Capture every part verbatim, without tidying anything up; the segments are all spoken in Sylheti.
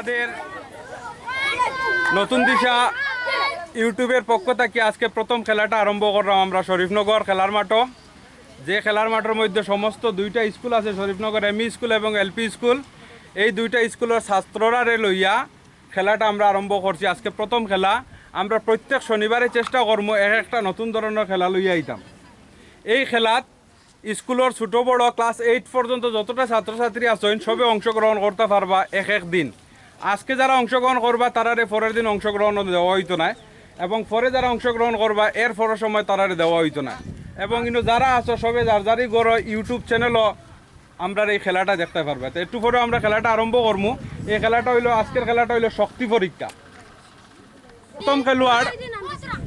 আমাদের নতুন দিশা YouTubeর পক্ষ থাকি আজকে প্রথম খেলাটা আরম্ভ করলাম আমরা শরীফনগর খেলার মাঠো। যে খেলার মাঠর মধ্যে সমস্ত দুইটা স্কুল আছে, শরীফনগর এমই স্কুল এবং এলপি স্কুল। এই দুইটা স্কুলর ছাত্ররারে লইয়া খেলাটা আমরা আরম্ভ করছি। আজকে প্রথম খেলা। আমরা প্রত্যেক শনিবারে চেষ্টা করমু এক একটা নতুন ধরনর খেলা লইয়া আইতাম। এই খেলাত স্কুলর ছোট বড় ক্লাস এইট পর্যন্ত যতটা ছাত্রছাত্রী আছইন, সবে অংশগ্রহণ করতা পারবা এক এক দিন। আজকে যারা অংশগ্রহণ করবা, তারারে পরের দিন অংশগ্রহণ দেওয়া অইতো নায়, এবং পরে যারা অংশগ্রহণ করবা, এর পরের সময় তারারে দেওয়া অইতো নায়। এবং ইনো যারা আছো, সবে যার যারই ঘরো YouTube চ্যানেলো আমরার এই খেলাটা দেখতায় পারবা। তো একটু পরে আমরা খেলাটা আরম্ভ করমু। এই খেলাটা অইলো, আজকের খেলাটা অইলো শক্তি পরীক্ষা। প্রথম খেলোয়াড়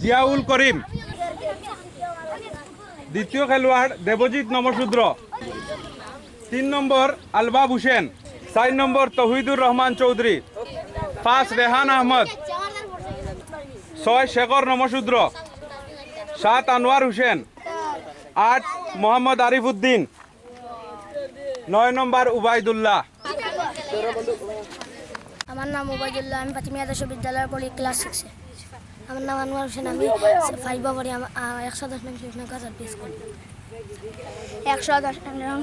জিয়াউল করিম, দ্বিতীয় খেলোয়াড় দেবজিৎ নমশূদ্র, তিন নম্বর আলবাব হোসেন, চার নম্বর তৌহিদুর রহমান চৌধুরী, পাঁচ রেহান আহমদ, ছয় শেখর নমশূদ্র, সাত আনোয়ার হোসেন, আট মোহাম্মদ আরিফুদ্দিন, নয় নম্বর উবাইদুল্লাহ। আমার নাম উবাইদুল্লাহ, আমি ফাতিমি আদর্শ বিদ্যালয়ে পড়ি, ক্লাস সিক্সে। আমার নাম আনোয়ার হোসেন, আমি ফাইভে পড়ি, আমা-, আ, একশো দশ নং শরীফনগর এলপি স্কুল। একশো দশ নং,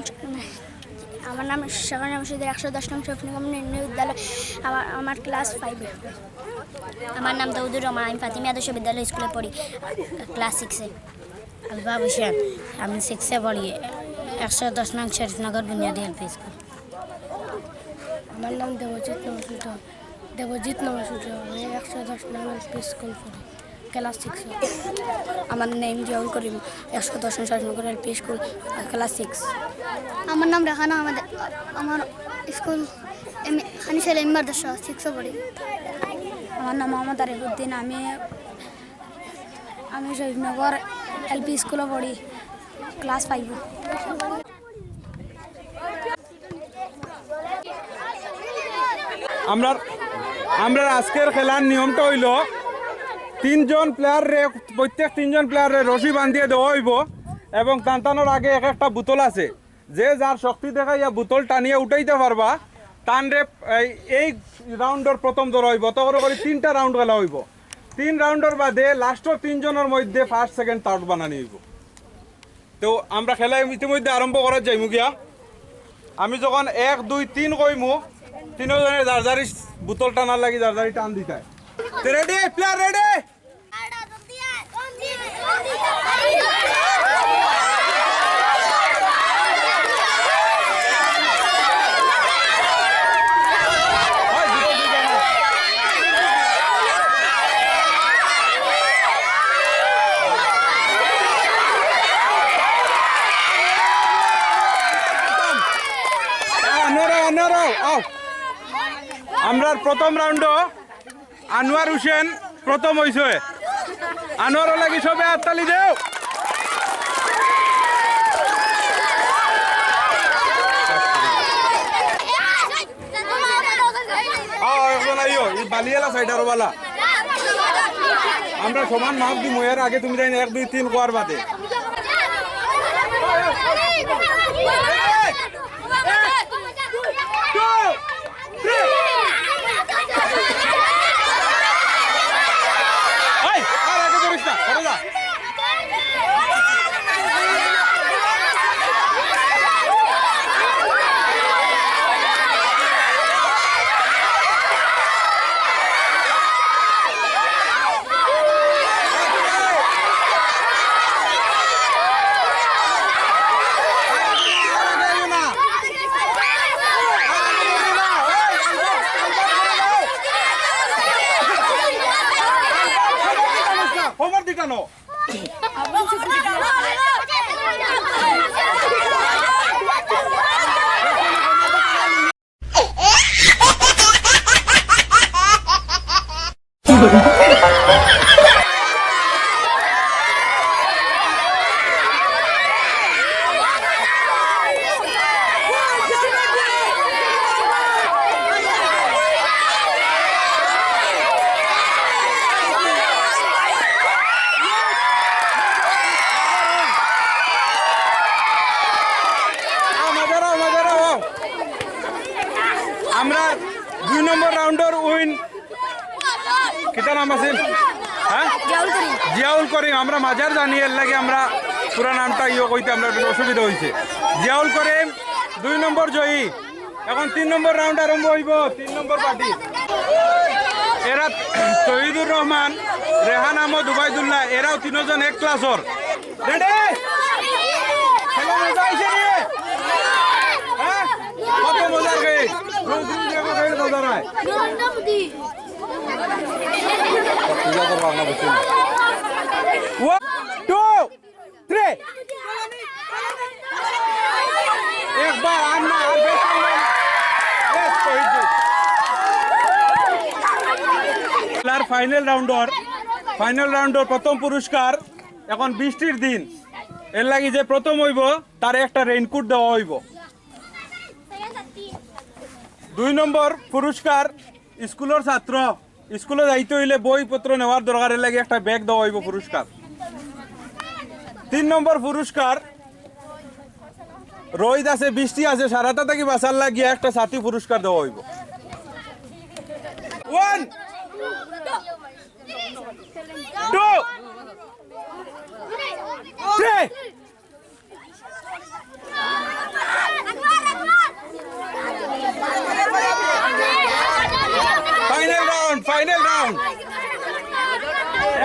আমার নাম শেখ আনোয়ার রশিদ, একশো দশ নং শরীফনগর নিম্ন বিদ্যালয়। আমার, আমার ক্লাস ফাইভে। আমার নাম দৌদুর রহমান, আমি ফাতিমি আদর্শ বিদ্যালয় স্কুলে পড়ি, ক্লাস সিক্সে। আলবাব হোসেন, আমি সিক্সে পড়ি, একশো দশ নং শরীফনগর বুনিয়াদী এলপি স্কুল। আমার নাম দেবজিৎ নমশূদ্র। দেবজিৎ নমশূদ্র, আমি একশো দশ নং এলপি স্কুল পড়ি, ক্লাস সিক্সে। আমার নাম জিয়াউল করিম, একশো দশ নং Sharifnagar LP school, class six. আমার নাম রেহানা আহমেদ, আমার স্কুল এম-, খানিশাইল এম মাদ্রাসা, সিক্সে পড়ি। আমার নাম মোহাম্মদ আরিফুদ্দিন, আমি, আমি শরীফনগর এলপি স্কুলে পড়ি, ক্লাস ফাইভে। আমরার, আমরার আজকের খেলার নিয়মটা অইলো, তিনজন প্লেয়াররে, প্রত্যেক তিনজন প্লেয়াররে রশি বান্ধিয়া দেওয়া অইবো এবং তান তানোর আগে এক একটা বোতল আছে। যে যার শক্তি দেখাইয়া বোতল টানিয়া উঠাইতা পারবা, তানরে এই, এই রাউন্ডর প্রথম ধরা অইবো। অত করি করি তিনটা রাউন্ড খেলা অইবো। তিন রাউন্ডর বাদে লাস্টর তিনজনর মধ্যে ফার্স্ট, সেকেন্ড, থার্ড বানানি অইবো। তো আমরা খেলা ইতিমধ্যে আরম্ভ করার যাইমু গিয়া। আমি যখন এক, দুই, তিন কইমু, তিনজনে যার যারই বোতল টানার লাগি যার যারই টান দিতায়। তো রেডি? Player ready? আও, নড়ো, নড়ো, আও। আমরার প্রথম রাউন্ডো আনোয়ার হোসেন প্রথম অইছে। আনোয়ারর লাগি সবে হাততালি দেও। আও, একজন আইও, এই বালিয়ালা সাইড আরো বালা। আমরা সমান মাপ দিমু, এর আগে তুমি যাই না, এক, দুই, তিন কোয়ার বাদে। এই, আর আগে ধরিস না, সরে যা। নম্বর রাউন্ডর উইন, কিতা নাম আছিল? হ্যাঁ, জিয়াউল করিম। জিয়াউল করিম। আমরা মাজার জানি, এর লাগি আমরা পুরা নামটা ইয়ে কইতে আমরা একটু অসুবিধা হইছে। জিয়াউল করিম দুই নম্বর জয়ী। এখন তিন নম্বর রাউন্ড আরম্ভ হইব। তিন নম্বর পার্টি, এরা তহিদুর রহমান, রেহান আহমদ, উবাইদুল্লাহ, এরাও তিনজন এক ক্লাসর। রেডি? খেলা মজা আইছে রে? হ্যাঁ? কত মজার গেম। রোজ রোজ এগো গেম মজা নাই। পূজা তো বাংলা বুঝছি না। One, two, three. একবার আর না, আর বেশি না। Yes, শহীদ। খেলার ফাইনাল রাউন্ডর, ফাইনাল রাউন্ডর প্রথম পুরস্কার। এখন বৃষ্টির দিন, এর লাগি যে প্রথম হইব, তার একটা রেইনকোট দেওয়া হইব। দুই নম্বর পুরস্কার, স্কুলের ছাত্র, স্কুলে যাইতে হইলে বইপত্র নেওয়ার দরকার, এর লাগি একটা ব্যাগ দেওয়া হইব পুরস্কার। তিন নম্বর পুরস্কার, রইদ আছে, বৃষ্টি আছে, সারাটা থাকি বাঁচার লাগিয়া একটা ছাতি পুরস্কার দেওয়া হইব। One, two, three. Final round, final round.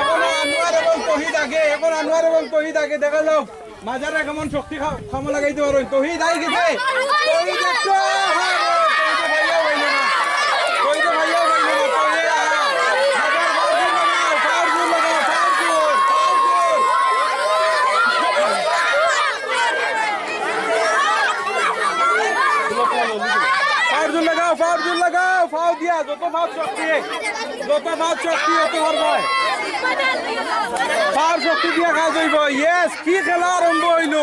এখন আনোয়ার এবং তহিদ আগে, এখন আনোয়ার এবং তহিদ আগে, দেখা যাও মাজারে কেমন শক্তি খা-, কামো লাগাইতে পারো। তহিদ আই গেছে। তহিদ একটা, হ্যাঁ, তহিদ ভাইয়াও হইল না। তহিদ ভাইয়াও হইল না। তহিদ, হ্যাঁ। মাজার ফাউল জোর লাগাও, ফাউল জোর লাগাও, ফাউল জোর, ফাউল জোর। ফাউল জোর লাগাও, ফাউল জোর লাগাও, ফাউল দিয়া, যত ফাউল শক্তি, যত ফাউল শক্তি, অত পারবায়। ফাউল শক্তি দিয়া কাজ হইব। Yes, কি খেলা আরম্ভ হইল।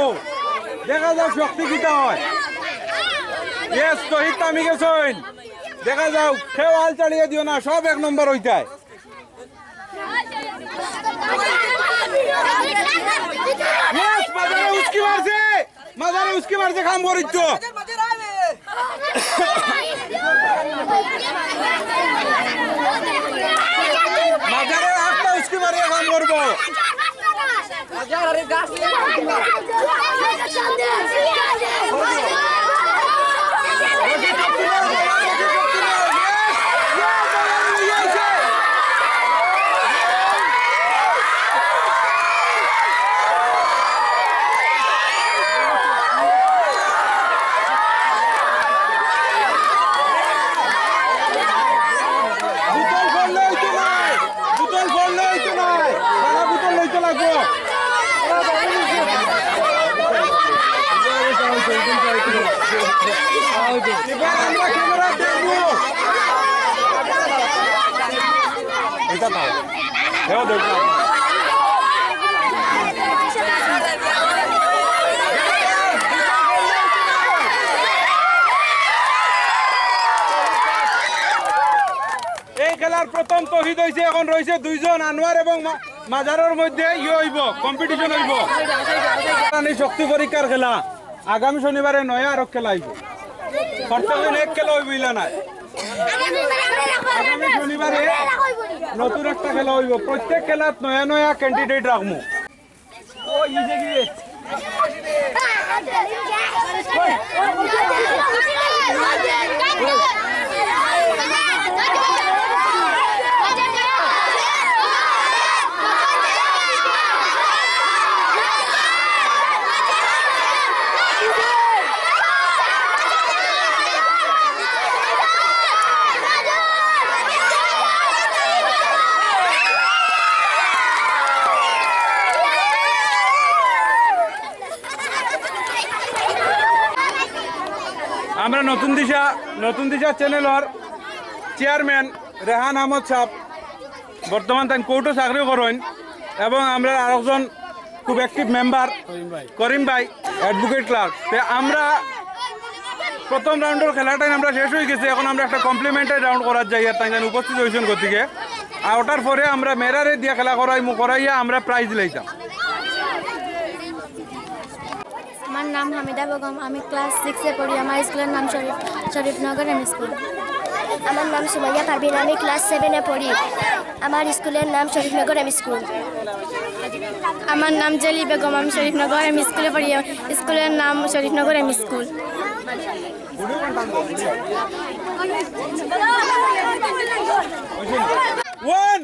দেখা যাক শক্তি কিতা হয়। Yes, তহিদ থামি গেছইন। দেখা যাও, কেউ হাল ছাড়িয়ে দিও না, সব এক নম্বর হইতায়। Yes, মাজারে উস্কি মারছে, মাজারে উস্কি মারছে, কাম করিচ্ছ। মাজারে একটা উস্কি মারিয়া কাম করবো। বোতল পড়লে হইতো নায়, বোতল পড়লে হইতো নায়, সারা বোতল লইতে লাগবো। এবার আমরা ক্যামেরা দেখবো। এটা নাও, হেও দেখবো। এই খেলার প্রথম তৌহিদ হইছে, এখন রইছে দুইজন, আনোয়ার এবং মা-, মাজারর মধ্যে ইয়ে হইব, কম্পিটিশন হইব। শক্তি পরীক্ষার খেলা, আগামী শনিবারে নয়া আরক খেলা হইব। প্রত্যেকদিন এক খেলা হইব, ইলা নাই। আগামী শনিবারে নতুন একটা খেলা হইব। প্রত্যেক খেলাত নয়া নয়া ক্যান্ডিডেট রাখমু। আমরা নতুন দিশা, নতুন দিশা চ্যানেলর চেয়ারম্যান রেহান আহমদ সাহেব, বর্তমান তাইন কোর্টো চাকরি করইন এবং আমরা আরেকজন খুব অ্যাক্টিভ মেম্বার করিম ভাই, করিম ভাই, অ্যাডভোকেট ক্লার্ক। তে আমরা প্রথম রাউন্ডর খেলাটাই আমরা শেষ হয়ে গেছে, এখন আমরা একটা কমপ্লিমেন্টারি রাউন্ড করার যাই, আর তাইন উপস্থিত হয়েছেন গতিকে। আর ওটার পরে আমরা মেরারে দিয়ে খেলা করাইমু, করাইয়া আমরা প্রাইজ লইতাম। আমার নাম হামিদা বেগম, আমি ক্লাস সিক্সে পড়ি। আমার স্কুলের নাম শরীফ, শরীফনগর এম স্কুল। আমার নাম সুমাইয়া পারভিন, আমি ক্লাস সেভেনে পড়ি। আমার স্কুলের নাম শরীফনগর এম স্কুল। আমার নাম জেলি বেগম, আমি শরীফনগর এম স্কুলে পড়ি। স্কুলের নাম Sharifnagar M school. One,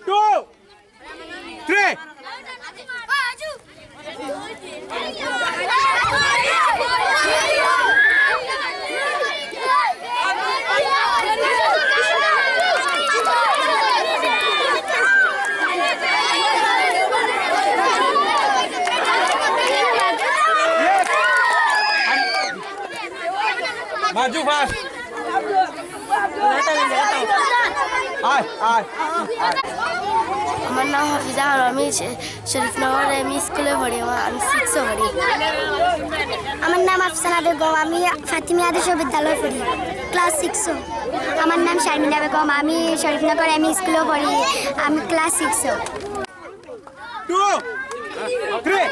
two, three. মাজু ফার্স্ট। আয়, আয়, আয়। আমার নাম হাফিজা খান, আমি শে-, শরীফনগর এম ই স্কুলে পড়ি, আমার, আমি সিক্সে পড়ি। আমার নাম আফসানা বেগম, আমি ফাতিমি আদর্শ বিদ্যালয়ে পড়ি, ক্লাস সিক্সে। আমার নাম শারমিনা বেগম, আমি শরীফনগর এম ই স্কুলে পড়ি, আমি ক্লাস সিক্সে। Two, three.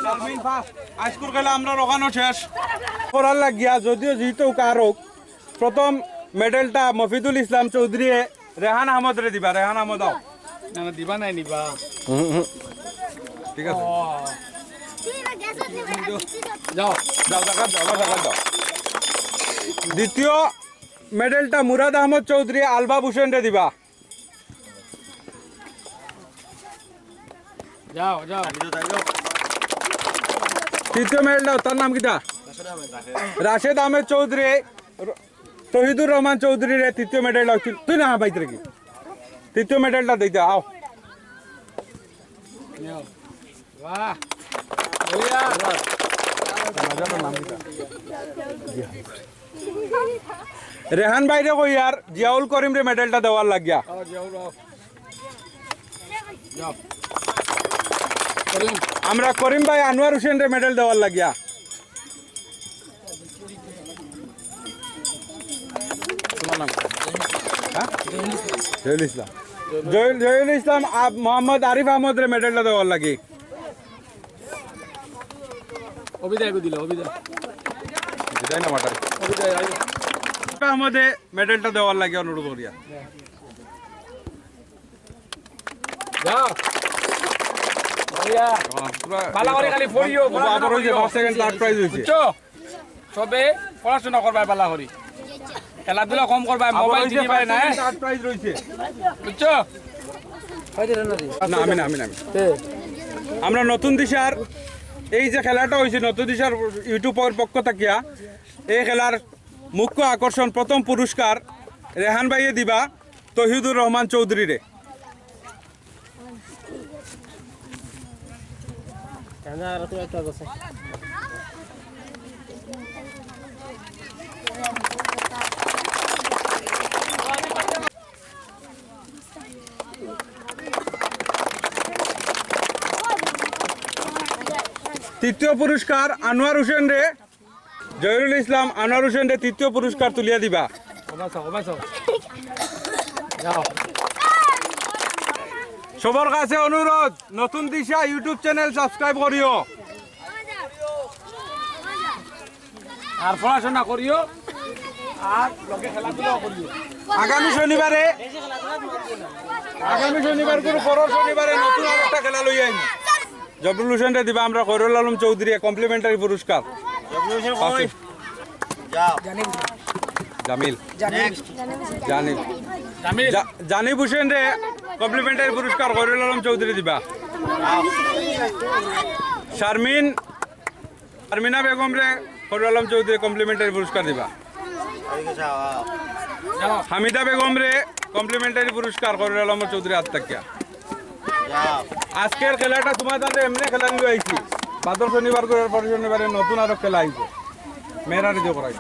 শারমিন ফার্স্ট। আইজকুর খেলা আমরার অখানো শেষ করার লাগিয়া, যদিও জিতউক আর হারউক, প্রথম মেডেলটা মফিদুল ইসলাম চৌধুরীয়ে রেহান আহমদরে দিবা। রেহান আহমদ, আও। না, না, দিবা নাই, নিবা। হুম, হুম। ঠিক আছে। ও। যাও। যাও, জাগাত যাও, আবার জাগাত যাও। দ্বিতীয় মেডেলটা মুরাদ আহমদ চৌধুরী আলবাব হোসেনরে দিবা। যাও, যাও। তৃতীয় মেডেলটা, তার নাম কিতা? রাশেদ আহমেদ চৌধুরী, র-, তহিদুর রহমান চৌধুরীরে তৃতীয় মেডেলটা। তুই না, বাইত রেখি। তৃতীয় মেডেলটা দিতে, আও। নেও। বাহ। বলিয়া। রেহান ভাইরে কইয়ার জিয়াউল করিমরে মেডেলটা দেওয়ার লাগিয়া। আও, জিয়াউল, আও। যাও। করিম। আমরা করিম ভাই আনোয়ার হোসেনরে মেডেল দেওয়ার লাগিয়া। তোমার নাম কি? হ্যাঁ? জহিরুল ইসলাম। জহিরুল, জহিরুল ইসলাম, আব-, মোহাম্মদ আরিফ আহমদরে মেডেলটা দেওয়ার লাগি। অভিদা এগু দিল, অভিদা। বিদায় না মাটার। অভিদা, আইও। আহমদে মেডেলটা দেওয়ার লাগি অনুরোধ করিয়া। যাও। বলিয়া। পুরা ভালা করি খালি পড়িও, ও, পড়াশোনা আবার ওই যে করিও। First, second, third prize হইছে। বুঝছো? সবে পড়াশোনা করবায় ভালা করি। খেলাধুলা কম করবায়, আবার মোবাইল ওই যে টিভি বায় first, না, হ্যাঁ? Second, third prize রইছে। বুঝছো? না, আমি না, আমি না, আমি। কে? আমরা নতুন দিশার এই যে খেলাটা হইছে, নতুন দিশার YouTube-র পক্ষ থাকিয়া এই খেলার মুখ্য আকর্ষণ, প্রথম পুরস্কার রেহান ভাইয়ে দিবা তহিদুর রহমান চৌধুরীরে। তৃতীয় পুরস্কার আনোয়ার হোসেনরে, জহিরুল ইসলাম আনোয়ার হোসেনরে তৃতীয় পুরস্কার তুলিয়া দিবা। কমাইছো, কমাইছো। যাও। সবার কাছে অনুরোধ, নতুন দিশা YouTube channel subscribe করিও। আর পড়াশোনা করিও, আর লগে খেলাধুলাও করিও। আগামী শনিবারে, আগামী শনিবার করে পরের শনিবারে নতুন আরেকটা খেলা লই আইমু। জবরুল হোসেনরে দিবা আমরা খয়রুল আলম চৌধুরী complimentary পুরস্কার। জবরুল হোসেন কই? যাও। জামিল। জামিল। জামিল। জামিল। জা-, জানিব হোসেনরে complimentary পুরস্কার খয়রুল আলম চৌধুরী দিবা। শারমিন, শারমিনা বেগমরে খয়রুল আলম চৌধুরী complimentary পুরস্কার দিবা। হামিদা বেগমরে complimentary পুরস্কার খয়রুল আলম চৌধুরী আত থাকিয়া। আজকের খেলাটা তোমার তাহলে এমনি খেলা নিয়ে আইছি। বাদর শনিবার করে, পরের শনিবারে নতুন আরো খেলা আইছে। মেয়েরা রেডিও করাই।